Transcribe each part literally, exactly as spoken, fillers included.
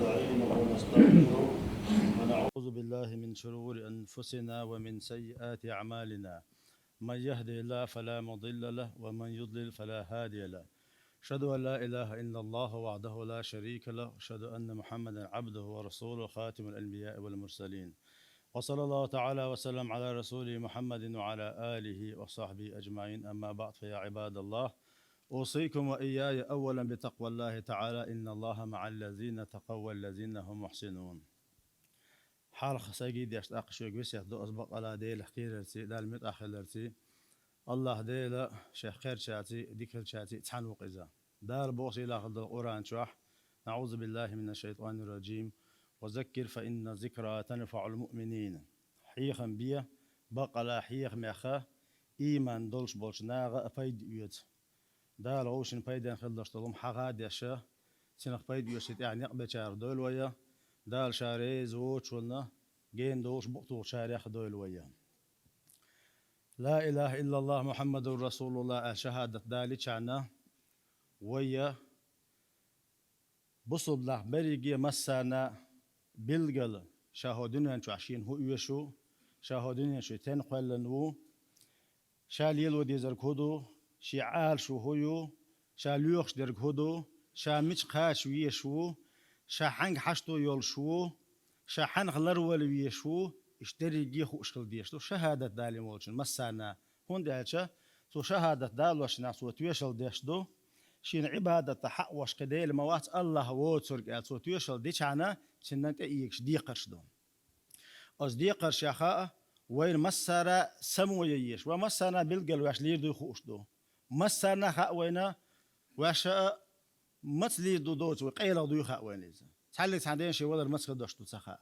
ونستعينه ونستغفره، ونعوذ بالله من شرور أنفسنا ومن سيئات أعمالنا. من يهده الله فلا مضل له، ومن يضلل فلا هادي له. أشهد أن لا إله إلا الله وحده لا شريك له، وأشهد أن محمدا عبده ورسوله، خاتم الأنبياء والمرسلين. وصلى الله تعالى وسلم على رسوله محمد وعلى آله وصحبه أجمعين. أما بعد، فيا عباد الله، أوصيكم وإياي أولا بتقوى الله تعالى، إن الله مع الذين اتقوا والذين هم محسنون. Хьалха сайгий деш тӀаккха шуьга весет ду аз бакъала Делах кхерарций, Далла муьтӀахь хиларций. АллахӀ Дела шех кхерчарций, дика хилчарций цхьаьна ву-кх иза. Дала боху сийлахь долу Къуръан чохь: «أعوذ بالله من الشيطان الرجيم. وذكر فإن الذكرى تنفع المؤمنين». Хьехам бе, бакъала хьехамех ийман долуш болчу наха а пайда оьцу. Дала вовшийн пайденна хила долуш долу хӀума хьаха а деш, цунах пайда оьцуш тӀехь некъ бечарах дойла вай. Дала Ша реза воцучунна гена долуш букъ тухучарех а дойла вай. «Ла илаха иллаллахӀ, Мухьаммадур расулуллахӀ» аьлла шахӀадат далийчхьана, вай бусулба нах берриге массарна билггала, ша хӀокху дуьнен чохь шена хӀун оьшу, ша хӀокху дуьнен чу стенна кхоьллина ву, ша лело дезарг хӀун ду, шен Ӏалашо хӀун ю, ша лоьхуш дерг хӀун ду, ша мича кхача везаш ву, ша хьаьнга хьашто йолуш ву, ша хьаьнах ларвала везаш ву, иштта дерриге а хууш хила дезаш ду шахӀадат далийна волчун массарна. ХӀунда аьлча цо шахӀадат далош нах цо тоьшалла деш ду, шена Ӏибадатах хьаъ волуш кхин Дела ма вац АллахӀ воцург аьлла цо тоьшалла дичхьана, цунна тӀеэгаш декхарш ду. Оцу декхаршех а вайна массара само ян езаш, вай массарна билггала ваьш лийр дуй хууш ду. Массарна а хаьа вайна, ваьш а маца лийр ду доцу вай, къайлаха дуй хаьа вайна иза. Цхьаьллиг цхьана дена шен валар маца хир долуш ду ца хаьа.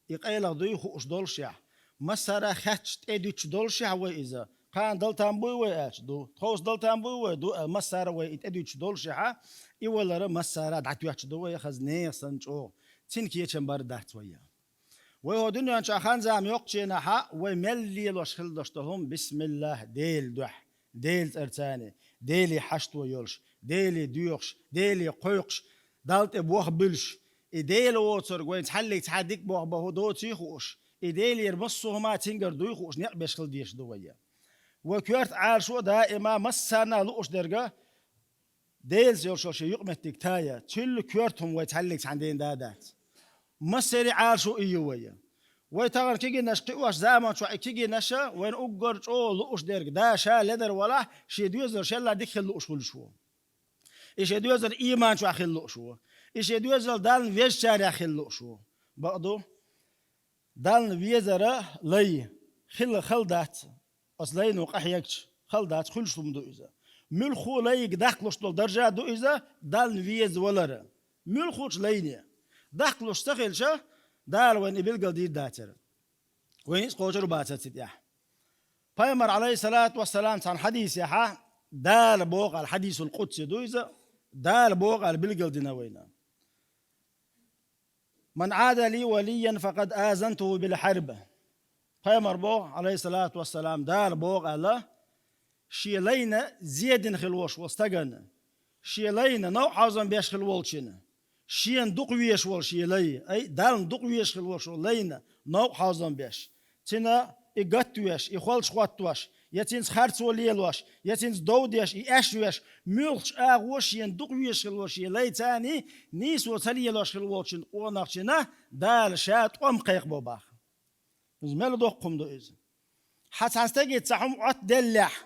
И къайлаха дуй хууш доллушехь, массара а хетташ тӀедуьтуш доллушехь вай иза, кхана дала там буй вай аьлча, ду, тховса дала там буй вай, ду аьлла, массара а вай и тӀедуьтуш доллушехь, и валар массара а дӀатоьттуш ду вай, хаза нехан санна чӀогӀа. Цуьнан кечам бара дац вай. Вай хӀокху дуьнен чохь хан-зама йоккхучу хенахь вай мел лелош хила долуш долу хӀума: бисмиллахӀ, Делан дуьхьа, Делан цӀарца, Деле хьашто йолуш, Деле доьхуш, Деле кхойкхуш, Далла тӀе бохбуьлуш, и Дела воцург вайна цхьаьллиг цхьа дика болх бан хӀун доций хууш, и Делера массо а хӀума цуьнгара дуй хууш некъ беш хила дезаш ду вай. Вай коьрта Ӏалашо а даима массарна а лууш дерг Делаца йолуш йолу шен юкъаметтиг тая, цуьнан коьрта хӀума вай цхьаьллиг цхьана дена да дац. Массеран Ӏалашо и ю вай. Вай тахана кегийнаш кхиош, заман чохь и кегийнаш а вайна уггар чӀогӀа лууш дерг, да ша ледара валахь, шен доьзал шелла дика хила лууш хуьлуш ву. И шен доьзал ийман чохь хила лууш ву. И шен доьзал Далла везачарех хила лууш ву. Бакъду, Далла везара лай хила хала дац, оцу лайно къахьегча, хала дац, хуьлуш хӀума ду иза. Муьлххо а лайга даккхалуш долу даржа ду иза, Далла веза валар. Муьлххочу лайне даккхалуш ца хилча, Дала вайна и билгал дийр дацара. Вайна иза кхочур а бацара цу тӀехь. Пайхамар, Ӏалайхиссалату вассалам, цхьана хьадисехьа, Дала боху аьлла, хьадисул къудси ду иза, Дала боху аьлла билгал дина вайна. «Ман Ӏада ли валиян, факъад азантуху бил хьарб». Пайхамар боху, Ӏалайхиссалату вассалам, Дала боху аьлла, шен лайна зе дина хила волуш волу стагана, шен лайна новкъа хьовзам беш хила волчина, шена дукха везаш волу шен лай, ай, Далла дукха везаш хила волуш волу лайна новкъа хьовзам беш, цуьнан и гатвеш, и холчу хӀоттош, я цуьнца харцо лелош, я цуьнца дов деш, и аьшвеш, муьлххачу агӀо шена дукха везаш хила волу шен лайца нийсо ца лелош хила волчун къонахчина Дала ша тӀом кхайкхабо боху. Иза мел доккха хӀума ду иза. Хьан цхьана стаге цхьа хӀума Ӏоттаделлехь,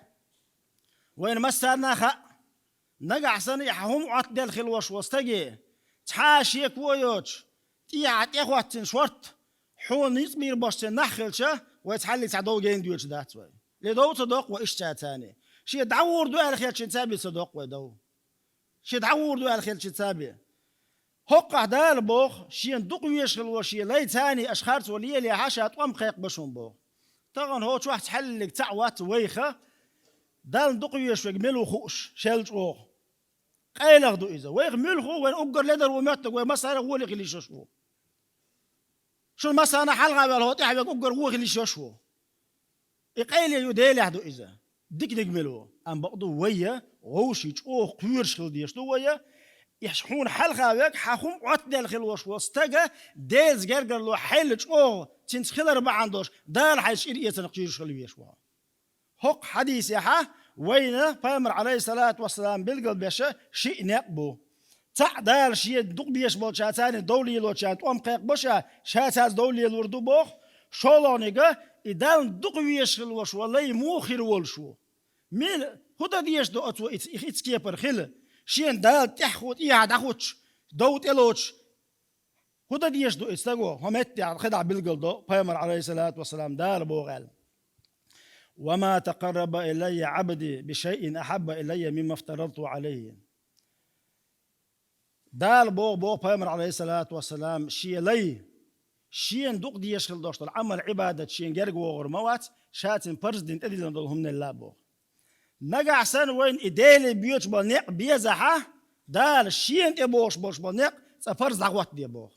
вайна массарна а хаьа, нагахь санна и хьан хӀума Ӏоттаделла хила волуш волу стаге, цхьа а шеко а йоцуш, тӀехьа тӀехӀоттийна шорта, хьуна ницкъ бийр болуш цуьнан нах хилча, вай цхьаьллиг цхьа дов гена доьдуш дац вай. Ле дов ца доккху вай иштта царна. Шен дӀагӀур ду аьлла хелчинца бен ца доккху вай дов. Шен дӀагӀур ду аьлла хелчинца бен. ХӀоккхахь Дала боху, шена дукха везаш хила волу шен лайца нийсо аша харцо лелехьа, ша тӀом кхайкхабо шуна боху. Тахана хӀокху чохь цхьаьллиг цхьаъ вац вайха, Далла дукха везаш верг мила ву хууш, шел чӀогӀа. Къайлаха ду иза. Вайх муьлха ву, вайн уггар ледар ву моьттург, вай массара а гӀоле хила йиш йолуш ву. Шуна массарна хьалха ваьлла хӀокху тӀехь верг уггар вон хила йиш йолуш ву. И къайле ю Делехь ду иза. Диканиг мила ву. Амма бакъду вай, вовшийн чӀогӀа кхоьруш хила дезаш ду вай. Иштта хьуна хьалха вег, хьан хӀума Ӏоттаделла хила волуш волу стага Делаца гергарло хьаьлла чӀогӀа цуьнца хилар бахьана долуш, Дала хьайца чӀир эцарна кхийсуш хила везаш ву хьо. ХӀокху хьадисехьа вайна Пайхамар, Ӏалайхиссалату вассалам, билгалбеша шиъ некъ бу. Цхьаъ Дала Шен дукха дезаш болчарна, царна дов лелочарна тӀом кхайкхабо Ша, Ша царца дов лелор ду боху, шолгӀаниг, и Далла дукха везаш хила волуш волу лай муха хир волуш ву? Мила, хӀун дан дезаш ду оцо, и, и, и кепара хила? Шена Дала тӀаьхьа хӀу тӀехьа дӀахӀуттуш, дов тӀелоцуш, хӀун дан дезаш ду и стаго? ХӀокху меттехь кхидӀа билгалдо Пайхамар, Ӏалайхиссалату вассалам, Дала боху аьлла: «Ва ма такъарраба илаййа Ӏабди би шайъин ахьабба илаййа мимма фтарадту Ӏалайхи». Дала боху, боху Пайхамар, Ӏалайхиссалату вассалам, Шен лай, Шена дукха дезаш хила долуш долу Ӏамал-Ӏибадат Шена герга вогӀур ма вац, Ша цуьнан парз дина тӀедиллина долу хӀуманал а боху. Нагахь санна вайна и Деле боьдуш болу некъ безахьа, Дала Шена тӀе бохуш болуш болу некъ цкъа парз дӀахӀоттаде боху.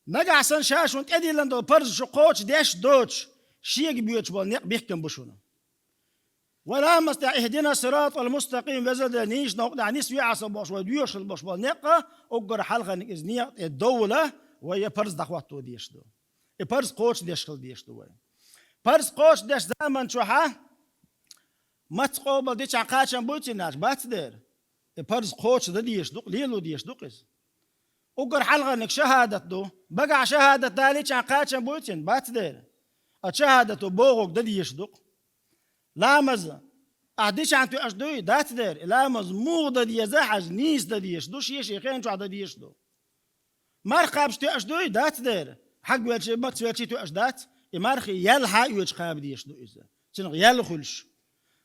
Нагахь санна Ша шуна тӀедиллина долу парз шу кхочушдеш а доцуш, Шега боьдуш болу некъ бихкина бу шуна. Вай ламаз тӀехь «Ихдина сиратал мустакъим», веза Дела, нийса новкъа тӀехь нисве Аса бохуш, вай доьшуш хила болуш болу некъ, уггар хьалхарниг иза некъа тӀе довла, вай я парз дӀахӀотто дезаш ду. И парз кхочушдеш хила дезаш ду вай. Парз кхочушдеш заман чохьа, мацца къобал дичахь кхачам буй цуьнан аьлча, бац дера. И парз кхочушдан дезаш ду-кх, лело дезаш ду-кх иза. Уггар хьалхарниг шахӀадат ду. Багахь шахӀадат далийчахь кхачам буй цуьнан, бац дера. Ткъа шахӀадато бохург дан дезаш ду-кх. Ламаз ахь дичахь тоьаш дуй, дац дера. И ламаз муха дан деза хьажа, нийса дан дезаш ду, шен-шен хен чохь дан дезаш ду. Марха кхабаш тоьаш дуй, дац дера. Хьагвелчий, мацвелчий тоьаш дац. И мархий ял хьа а оьцуш кхаба дезаш ду иза. Цуьнах ял хуьлуш.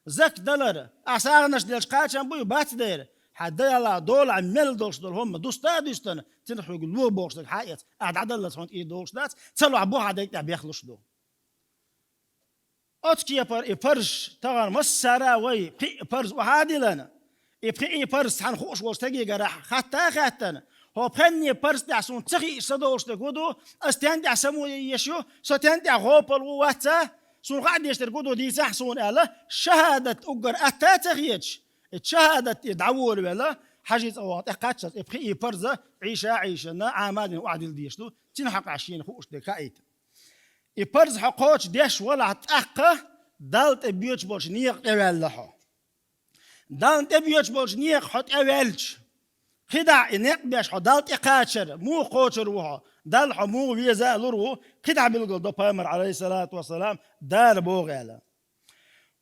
Закат далар, ахь сагӀанаш делча кхачам буй, бац дера. Хьан далахь, долахь мел долуш долу хӀума дуста а дуьстина, цуьнах хьоьга ло бохуш дерг хьа а эцна, ахь дӀадаллалц хьуна тӀера догӀуш дац, ца лохь бу хьан дерг тӀехь бехлуш ду. Оцу кепара и парзаш тахана массара а вай пхиъ парз охьа а диллина, и пхиъ парз цхьаьна хууш волчу стагегара хатта а хаьттина, хӀокху пхенне парз тӀехь суна ца хиъча ца долуш дерг хӀун ду, ас стен тӀехь самое еш ю, со стен тӀехь гӀопал ву, вац а, суна хаа дезаш дерг хӀун ду дийцахь суна аьлла, шахӀадат уггар атта а ца хеташ, и шахӀадат тӀера дӀаволавелла, хьажий цкъа вахана тӀекхаччалц и пхиъ парз Ӏийша а Ӏийшина, Ӏама а дина охьадилла дезаш ду, цуьнан хьокъехь шена хууш дерг хаийта. И парз хьо кхочушдеш валахь, тӀаккха Далла тӀе боьдуш болчу некъа тӀеваьлла хьо. Далла тӀе боьдуш болчу некъа хьо тӀеваьлча, кхидӀа и некъ беш хьо Далла тӀе кхачар, муха кхочур ву хьо, Далла хьо муха веза а лур ву, кхидӀа билгалдо Пайхамар, Ӏалайхиссалату вассалам, Дала боху аьлла: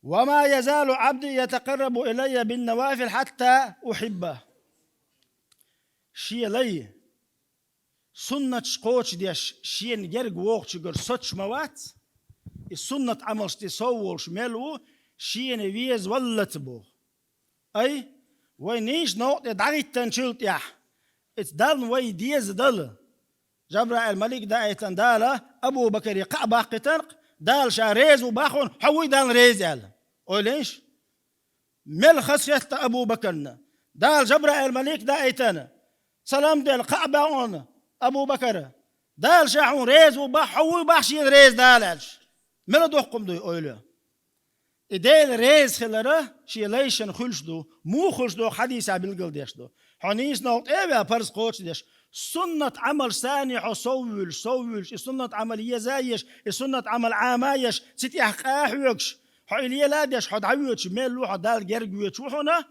«Ва ма язалу Ӏабди ятакъаррабу илаййа биннавафил хьатта ухьиббаху». Шен лай суннаташ кхочушдеш, шена герга вогӀучуьнгара соцуш ма вац, и суннат Ӏамалшца сов волуш мел ву, шена везаваллалц боху. Ай, вай нийса новкъа тӀе дӀахӀиттинчул тӀехь, иза Далла вай деза дала. Жабраил малик даийтина Дала Абу Бакаре кхаъ баккхийтина-кх, Дала Ша реза ву боху хьуна, хьо вуй Далла реза аьлла. Ойла йиш? Мел хазахетта Абу Бакарна. Дала Жабраил малик даийтина, салам делла, кхаъ баьхна Абу Бакара. Дала Ша хьуна реза ву боху, хьо вуй боху Шена реза Дала аьлча. Мел доккха хӀума дуй, ойла йо. И Дела реза хилар шен лайшна хуьлуш ду, муха хуьлуш ду, хьадисехь билгалдеш ду. Хьо нийса новкъа тӀе а ваьлла парз кхочушдеш, суннат Ӏамалшца санна хьо сов вуьйлуш, сов вуьйлуш, и суннат Ӏамал еза а езаш, и суннат Ӏамал Ӏама а еш, цу тӀехь къа а хьоьгуш, хьо и лела а деш, хьо дӀавоьдуш мел ву, хьо Далла герга воьдуш ву хьуна,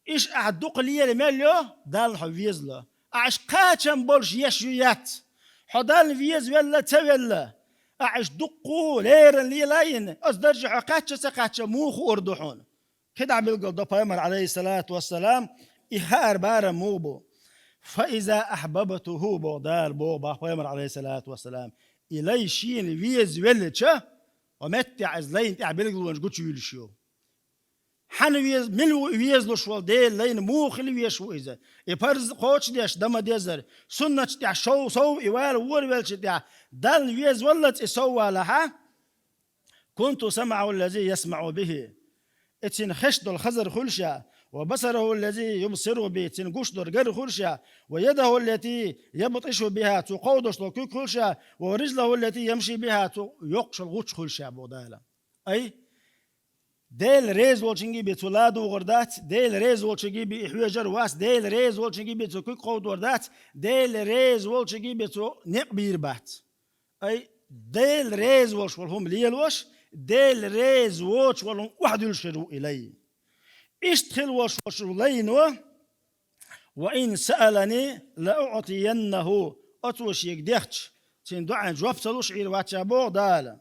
иштта ахь дукха лела мел йо, Далла хьо везало. Ахь иштта кхачам болуш еш ю, яц? Хьо Далла везавелла, ца велла, ахь иштта дуккха а леррина лела а йина, оцу дарже хьо кхаьчча а ца кхаьчча а муха хуур ду хьуна? КхидӀа билгалдо Пайхамар, Ӏалайхиссалату вассалам, и хаар барам муха бу. «Фа иза ахьбабтуху», боху Дала, боху боху Пайхамар, Ӏалайхиссалату вассалам, и лай шена везавелча, хӀокху меттехь иза лайна тӀехь билгалонаш гучувуьйлуш ю. Хьанна вез-, мила ву везалуш волу Делан лайна, муха хила везаш ву иза? И парз кхочушдеш дан ма дезара, суннаташ тӀехь шов-, сов и вала воравелча тӀехь, Далла везаваллалц и сов валахьа, «Кунту самӀаху ллази ясмаӀу бихи». И цуьнан хезаш долу хазар хуьлу ша, «ва басараху ллази юбсиру бихи», цуьнан гуш долу гар хуьлу ша, «ва ядаху ллати ябтишу биха», цо кховдош долу куьг хуьлу ша, «ва рижлаху ллати ямши биха», цо йоккхуш йолу гӀуч хуьлу ша, боху Дала. Ай, Дела реза волчуьнга бен цо ладугӀур дац, Дела реза волчуьнга бен и хьоьжур вац, Дела реза волчуьнга бен цо куьг кховдор дац, Дела реза волчуьнга бен цо некъ бийр бац. Ай, Дела реза волуш волу хӀума лелош, Дела реза воцуш волу хӀума охьадуьллуш хир ву и лай. Иштта хила волуш волу лайно, «Ва ин саалани ла уътияннаху», оцо шега дехча, цуьнан доӀанна жоп ца луш Ӏийр вац ша боху Дала.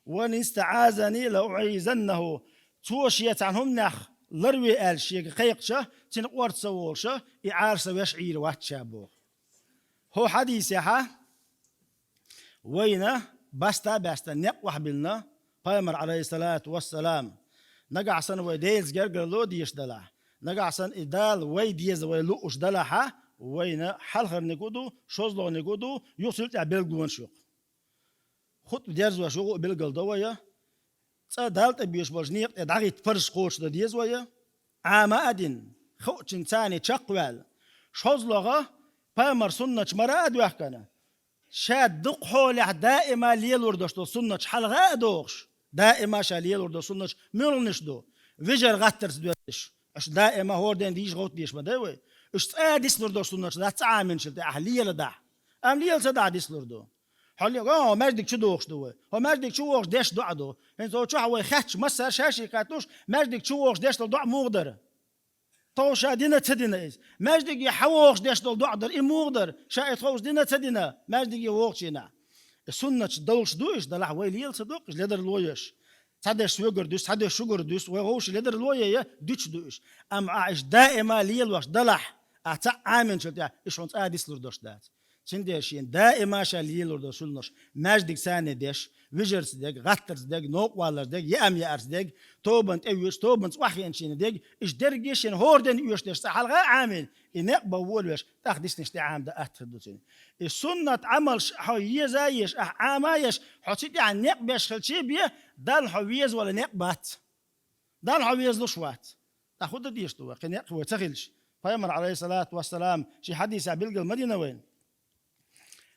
«Ва ин истаӀазани ла уӀизаннаху», цо шен цхьана хӀуманех ларве аьлла шега кхайкхича, цуьнан къорта ца волуша, и Ӏара ца веш Ӏийр вац ша боху. ХӀокху хьадисехьа вайна баста а баьстина некъ охьабиллина пайхамар, Ӏалайхиссалату вассалам. Нагахь санна вай Делаца гергарло дезаш далахь, нагахь санна и Дала вай деза вай лууш далахьа, вайна хьалхарниг а ду, шозлагӀниг а ду, юха цул тӀаьхьа билгалонаш юкъа. Хутба дерзош юха а билгалдо вай, цкъа Далла тӀе боьдуш болчу некъа тӀе дӀахӀитта парзаш кхочушдан деза вай, Ӏама а дина, хууьйтучуьнца чакхваьлла, шозлагӀа пайхамар суннаташ мара а доьхкина, ша дукха хьолехь даима лелор долуш долу суннаташ хьалха а дохуш, даима ша лелор долу суннаташ муьлханаш ду, вижар гӀаттарца доьзна. Аша даима хӀора ден дийша гӀовт деш ма дай вай. Уьш цкъа а дицлур долуш суннаташ дац цкъа Ӏаминчул тӀаьхьа леладахь. Амма лела ца дахь дицлур ду. Хьо ле-, хӀо маьждиг чу дохуш ду вай. ХӀо маьждиг чу вогӀуш деш доӀа ду. ХӀинца хӀо чохь вай хаьттича, массара ша-шега хаьттуш, маьждиг чу вогӀуш деш долу доӀа муха дара? Тховса ша дина а ца дина иза. Маьждиге хьан вогӀуш деш долу доӀа дара, и муха дара? Ша и тховса дина а ца дина, маьждиге вогӀучу хенахь. И суннаташ долуш ду уьш, далахь вай лела ца доккхуш, ледарло еш. Цхьадерш соьгара дуьсу, цхьадерш шуьгара дуьсу, вай вовшийн ледарло е, е дуьтуш ду уьш. Амма ахь иштта даима лелош далахь, ахь цхьаъ Ӏаминчул тӀаьхьа, уьш хьуна цкъа а дицлур долуш дац. Цундела шена даима ша лелор долу суннаташ, маьждигца деш, вижарца дерг, гӀаттарца дерг, новкъа валарца дерг, еам яарца дерг, тобанна тӀе воьдуш, тобанца охьахиъначу хенахь дерг, уьш дерриге шена хӀора ден оьшуш деш цкъа хьалха а Ӏамийна, и некъ бан волавеш, тӀаккха дисинарш тӀе Ӏама дан атта хир ду цуьнан. И суннат Ӏамалш хьо еза а еш, ахь Ӏама а еш, хьо цу тӀехь некъ беш хилча бен, Далла хьо веза вала некъ бац. Далла хьо везалуш вац. ТӀаккха хӀун дан дезаш ду вай, кхин некъ вай ца хилча? Пайхамар, Ӏалайхиссалату вассалам, шен хьадисехь билгал ма дина вайна: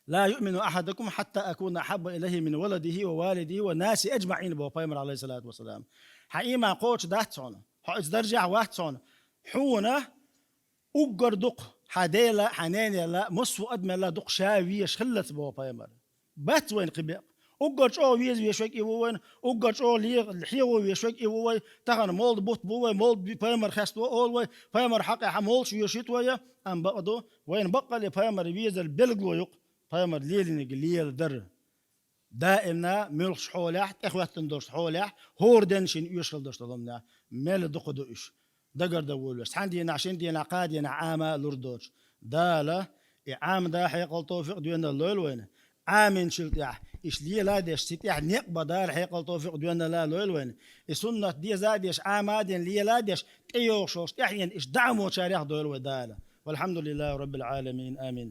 «Ла юъмину ахьадукум хьатта акуна ахьабба илайхи мин валадихи ва валидихи ва ннаси аджмаӀин», боху пайхамар, Ӏалайхиссалату вассалам. Хьан ийман кхочуш дац хьуна, хьо оцу даржехь вац хьуна, хьуна уггар дукха хьан дела, хьан ненела, массо а адамелла дукха ша везаш хиллалц, боху пайхамар. Бац вайна кхин бекъа. Уггар чӀогӀа веза везаш верг и ву вайна, уггар чӀогӀа ле-, хьехо везаш верг и ву вай, тахана молда бутт бу вай, молда би-, пайхамар хеста ву олу вай, пайхамар хьакъехьа молдаш везаш ю вай, амма бакъ ду, вайна баккъалла пайхамар везар билгало ю-кх, пайхамар лелийнарг леладар. Даимна муьлххачу хьолехь, тӀехӀоьттина долчу хьолехь, хӀора денна шена оьшуш хила долуш долу хӀуманех мел дукха ду уьш. Дагардан волавеш, цхьана дийнахь, шина дийнахь, кхаа дийнахь Ӏама а лур доцуш. Дала и Ӏама дан хьекъал, товфикъ, доьналла лойла вайна. Ӏаминчул тӀаьхьа, иштта лела а деш, цу тӀехь некъ бан Дала хьекъал, товфикъ, доьналла лойла вайна. И суннат деза а деш, Ӏама а дина, лела а деш, тӀейогӀуш йолуш, тӀаьхьенна иштта дӀа а моцарехь дойла вай Дала. Валхьамдулиллахи Раббил Ӏаламин. Амин.